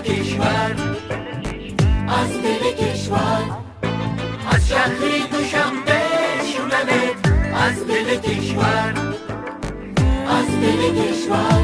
Кишвар, аз дили кишвар, аз шаҳри Душанбе шунавед, аз дили кишвар, аз дили кишвар.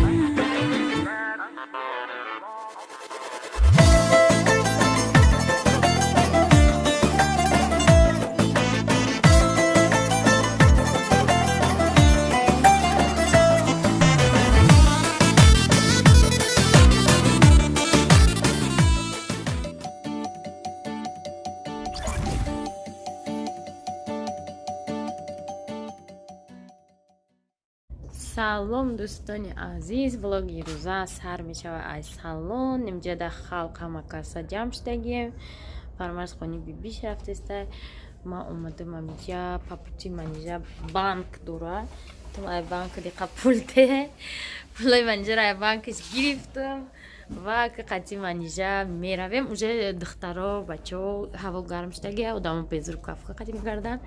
Салом, дӯстони азиз! Влоги рӯза сар мешавад аз салон. Имҷада халқ ҳама каса ҷамъ шудагием. Фармарз хони бибиш рафтеста, ман омадам амиҷа. По пути манижа банк дора, тум ай банк диқа пул те, пулои манижаро ай банкиш гирифтам ва ки қати манижа меравем. Уже духтаро, бачаҳо, ҳаво гарм шудагия, одамо безрукавка қати мегарданд.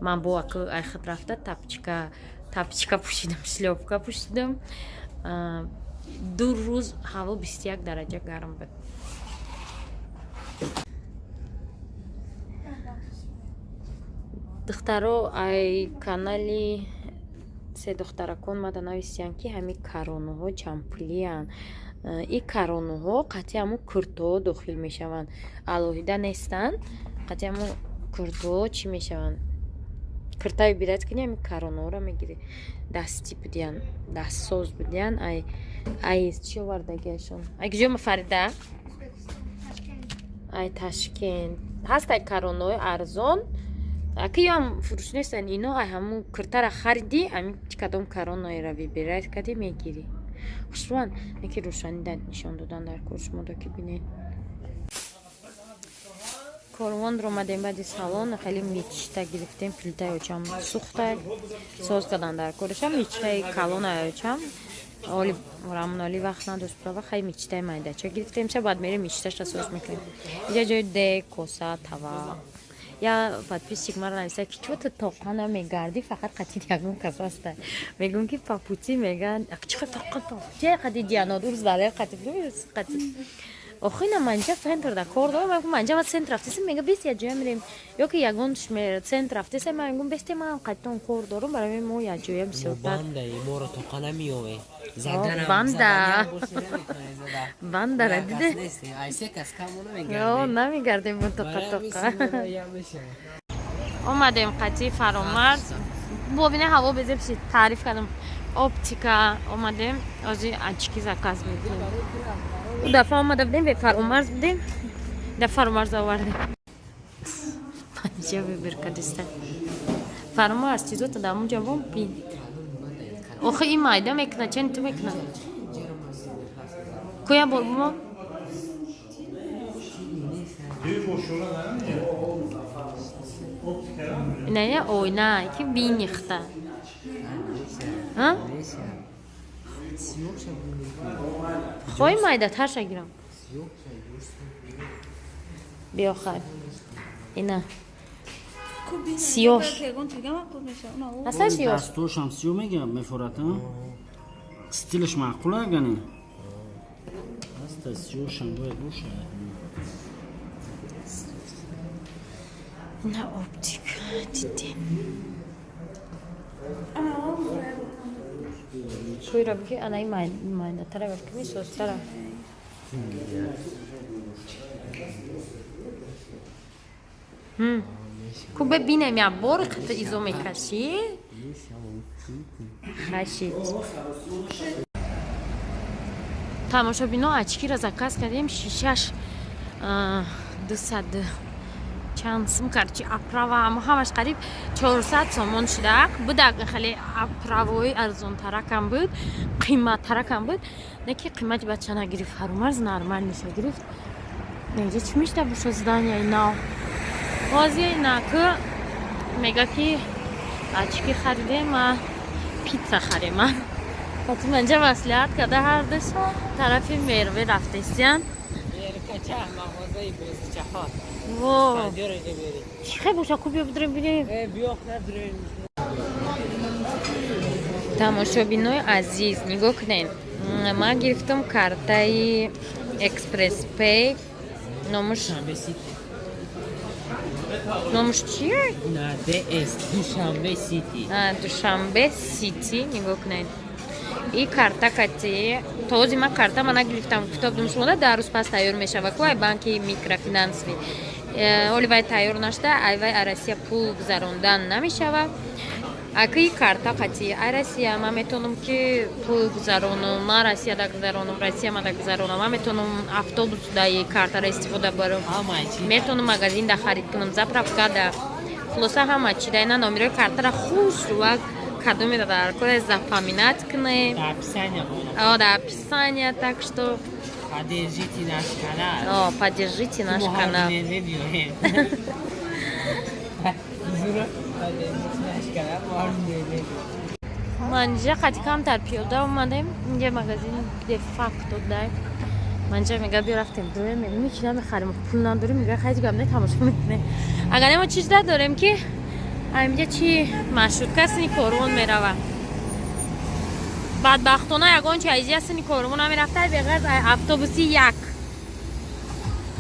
Ман бо аку ай худ рафта тапочка пӯшидам, шлёпка пӯшидам. 2 рӯз ҳаво 21 дараҷа гарм буд. Духтаро, ай канали се духтаракон мада нависиянд, ки ҳамин каронуҳо чандпулиянд. И каронуҳо қатъи ҳамун куртоҳо дохил мешаванд, алоҳида нестанд. Қатъи ҳамун куртоҳо чӣ мешаванд? Куртаи бират кунӣ, ҳамин каронуҳоро мегирӣ. Дастӣ будиян, дастсоз будиян. Ай чӣ овардагиашон? Ай куҷо, Фарида? Ай Ташкент ҳаст. Ай каронуҳои арзон аки ёам фурӯш нестанд ино. Ай ҳамун куртара харидӣ, ҳамин кадом кароноеро выбирать кардӣ, мегирӣ. Хушрӯянд, яке рӯшанӣ нишон додан дар кор шумодо, ки бинед. Корвонро омадем баъди салон, хеле мечта гирифтем. Плитаи очам сӯхта, соз кардан дар кореша. Мечтаи калонаи очам оли рамоноли вақт надошт права, хай мечтаи майдача гирифтем. Ша баъд мерем, мечташа соз мекунем. Иҷа ҷои дег, коса, тава. Я подписчик маро нависта, ки чо ту тоқа намегардӣ, фақат қатид ягон кас аста. Мегӯм, ки по пути меган, чӣ фақат по пути қати дианод урз далер қати қати. Охина манҷа центр да кор дорам. Мегӯм, манҷа ма центр рафтесем, мега, бес як ҷоя мерем, ё ки ягон центр рафтесем. Ман мегӯм, бесте, ман қайтон кор дорам, барои мо як ҷоя бисёртар. Моро тоқа намеёве. Банда бандара диде намегардем мо тоқа тоқа. Омадем қати Фаромарз, бобине, ҳаво безеб шид. Таъриф кардам, оптика омадем, ози очки заказ мекунем. У дафъа омада будем, бе Фаромарз будем, да Фаромарз овардем. Панҷа выбор кардиста Фаромарз чизота дар онҷа бом бин. Охи, ин майда мекуна, чен ту мекуна. Куя бор бумо. Иная ойна ки бинихта. А? Хоҳи майдатарша гирам? Биё, хай. Ина. Сиёш. Ҳаста сиёш? Дастошам сиё мегирам, мефорат, стилаш маъқул агани. Аста сиёшам бояд бошад. Ина оптика дидем. Куйра бики, анаи майдатара бики, мисозтара. Ку бибинем, як бор қата изо мекашӣ. Хашид. Тамошобино, очкиро заказ кардем, шишаш 200 чанд сум, короче, оправа ҳамаш қариб 400 сомон шудак. Будак хеле оправои арзонтаракам буд, қиматтаракам буд, не ки қимати бача нагирифт. Фарумарз нормальныйша гирифт. Инҷа чӣ мешта боша? Зданияи нав. Ҳозир наку мега, ки очки харидем, ма пицца харем. Фатима инҷа маслиҳат карда, ҳардуш тарафи Мерве рафтесиян. Мағозаи бозичаҳо. Во. Панҷоро бери. Чӣ хел боша? Ку биё бидурем, бинем. Биё, надурем. Тамошобинои азиз, нигоҳ кунед, ман гирифтам картаи Экспресс Пей. Номуш Душанбе Сити. Номуш чие? На ДС, Душанбе Сити. Душанбе Сити, нигоҳ кунед. И карта кати този ма карта ма нагирифтам, гуфта будум шумо 10 рӯз пас тайёр мешава ку ай банки микрофинансовый. Оли вай тайёр нашуда, ай вай Россия пул гузарондан намешава. Аки карта қати ай Россия ман метавонам ки пул гузаронам, ман Россияда гузаронам, Россия мада гузаронам, ман метавонам автобус даи картара истифода барам, метавонам магазин да харид кунам, заправка да, хулоса ҳама чи да. Ина номерои картара хушрувак кадоме дар кор запоминать кунем. О, да, описание, так что Поддержите наш канал. О, поддержите наш канал. Поддержите наш канал. Манҷа қати камтар пиёда омадем. Инҷа магазин де факто дай. Манҷа мега биё рафтем дуем, мегӯм ҳеч намехарем, пул надорем, мега хайзи гап не, тамошо мекунем. Агар мо чиз надорем ки инҷа чи маршрутка сини корвон мерава. Бадбахтона ягон чи айзия сини корвон намерафта, беғарз автобуси як.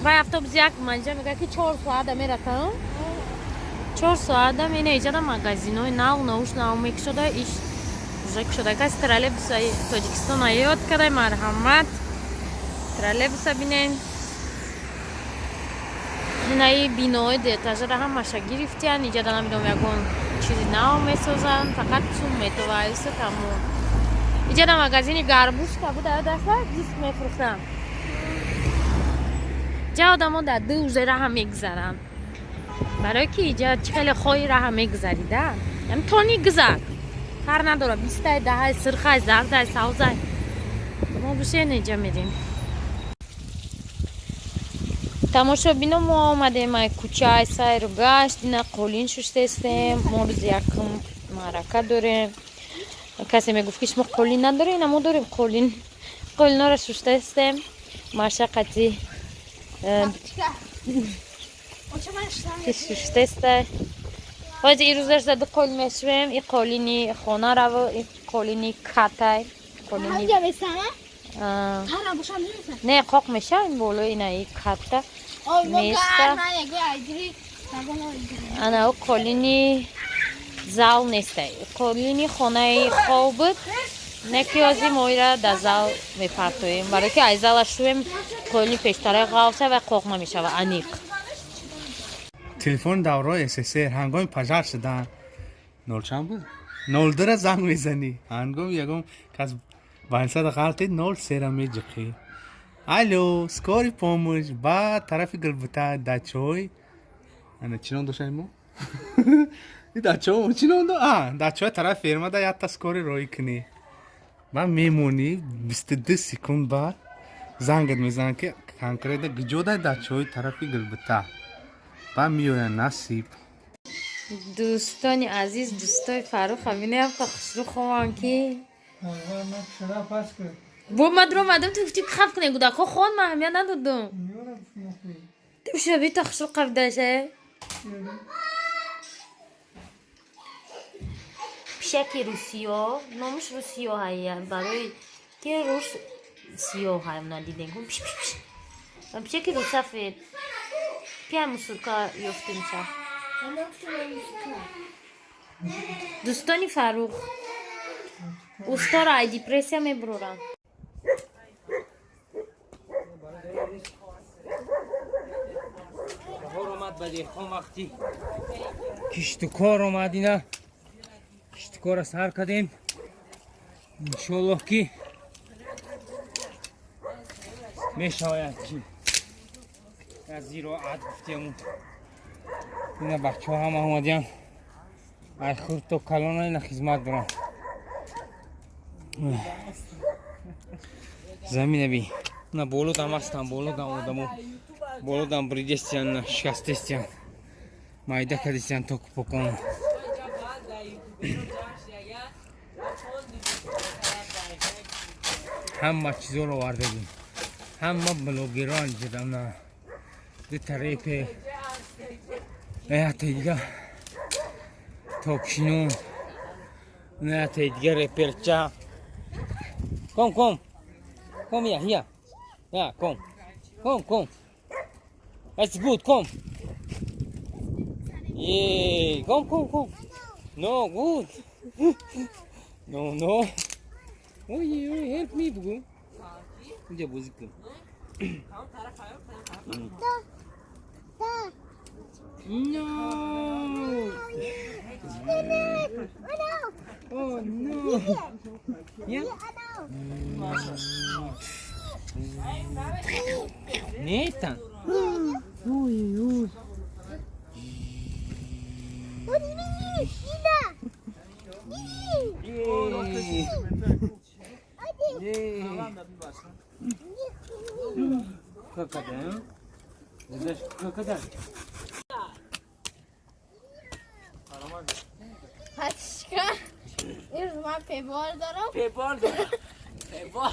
Вай автобуси як манҷа мега ки 4 соата мерасам. 4 соата ина иҷада магазинои нав науш нав мекушода, иш уже кушода. Каси троллейбуса Тоҷикистона ёд кадай, марҳамат, троллейбуса бинен. Инаи бинои дуэтажара ҳамаша гирифтиян. Иҷада намедонам, ягон чизи нав месозанд, фақат сум метоваюса, тамом. Иҷада магазини гарбушка буда, дафа диск мефурӯхтам. Ҷа одамо дар ду уже раҳа мегузаранд, барое ки иҷа чӣ хеле хоҳи раҳа мегузарида, тони гузар, фарқ надорад, бистай, даҳай, сирхай, зардай, савзай. Мо бушен иҷа мерем. Тамошобино, мо омадем ай кӯчаи сайру гашт, ина қолин шуштестем. Мо рӯзи якум маърака дорем. Касе мегуфт, ки шумо қолин надорем, ина мо дорем қолин, қолинҳоро шуштестем. Машаққати шуштеста. Ҳозир ирӯзаш ду қолин мешувем: и қолини хонараву и қолини катай. Не, қоқ меша, ин боло ина и ката места. Ана ӯ қолини зал нестай, қолини хонаи хоб буд, не ки ҳозир мо ира дар зал мепартоем, барое ки ай зала шувем, қолини пештараи ғафса ва қоқ намешава аниқ. Телефони давраи СССР ҳангоми пожар шудан нол чанд буд, 02-ра занг мезанӣ, ҳангоми ягон кас больницада ғалтид, 03-ра меҷиқӣ: алло, скорый помощь, ба тарафи Гулбута дачой ана чӣ ном дошт мо и дачо чӣ ном до, а дачои тарафи фермада якта скорый роҳӣ кунӣ. Ба мемонӣ, 22 секунд баъд зангат мезанад, ки конкретно гиҷодай дачои тарафи Гулбута, ба меоянд, насиб. Дӯстони азиз, дӯстои Фаррух, ҳаминеам хушрӯ ховам ки бо ма омадам, ту гуфти хаф кунем, кӯдакҳо хон, ман аҳамият надодум. Шабита хушрӯ қабдаша. Пишаки русиё, номаш русиё ҳая, барои ки рус сиёҳ ҳай. На дидем, пиш пиш пиш, пишаки русафед. Пия мусурка ёфтемша. Дӯстони Фаррух, устора ай депрессия мебурорам. Баҳор омад ба деҳқон, вақти кишту кор омад. Ина киштукорро сар кардем, иншоллоҳ ки мешавад ки аз зироат гуфтему. Ина бачаҳо ҳама омадиян, ай хурд то калона ина хизмат доранд. Замина би, на боло дам ҳастам, боло дам одамо, боло дам бридестиян, шикастестиян, майда кардестиян току покон. Ҳама чизоро овардагим, ҳама блогерон ҷидам, на дута репе, ята дига токшинон, ята дига реперча. Ком, ком, ком, я, я. Ja, komm. Komm, komm. That's good, komm. Yay, komm, komm, komm. No, good. No, no. Oy, oy, help me, бугу. Инҷа бозӣ кун. No. Oh no. Yeah. Nathan. Ой, ой. Какадан. Какадан. Пачка. Имрӯз ман пебор дорам. Пебор дорам. Пебор.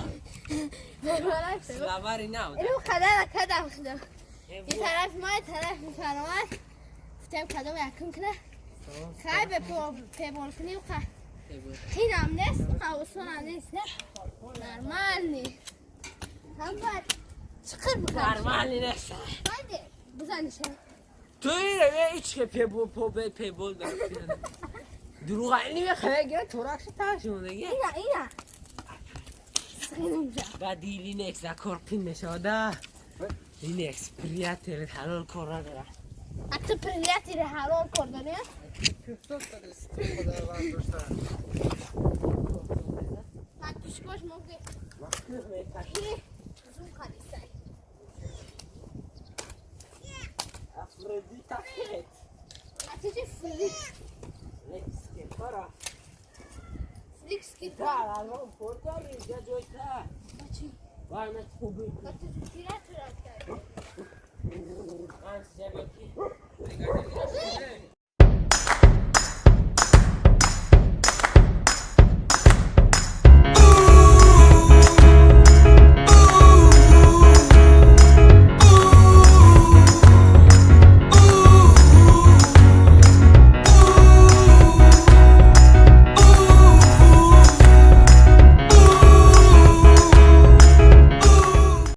Пеборам. Лавари нав. Инو қадар кадам шудам. Ин тараф ма, ин тараф фаромад. Гуфтем кадом якум кунад. Хай бе пебор кунем ха. Қинам нест, осонам нест. Нормальный. Ҳам бояд чиқир бикунам. Нормальный нест. Хайде, бизаниша. Ту ира ҳеч ке пебор пебор дорам. دروغ نمیخواه گره تورکش تاشونه اینا اینا بعد لینکس کار پین نشاده لینکس پریاتر حلال کار نداره. حتی پریاتر حلال کار داره. بعد پیشکاش موقع زوم خریستن. افرودیتا خیت. حتی چه فلیکس Para. Фликски Да, алло, порта риза ҷойта. Бачи. Вай, хуби. Бачи, тира тира. Ман себеки.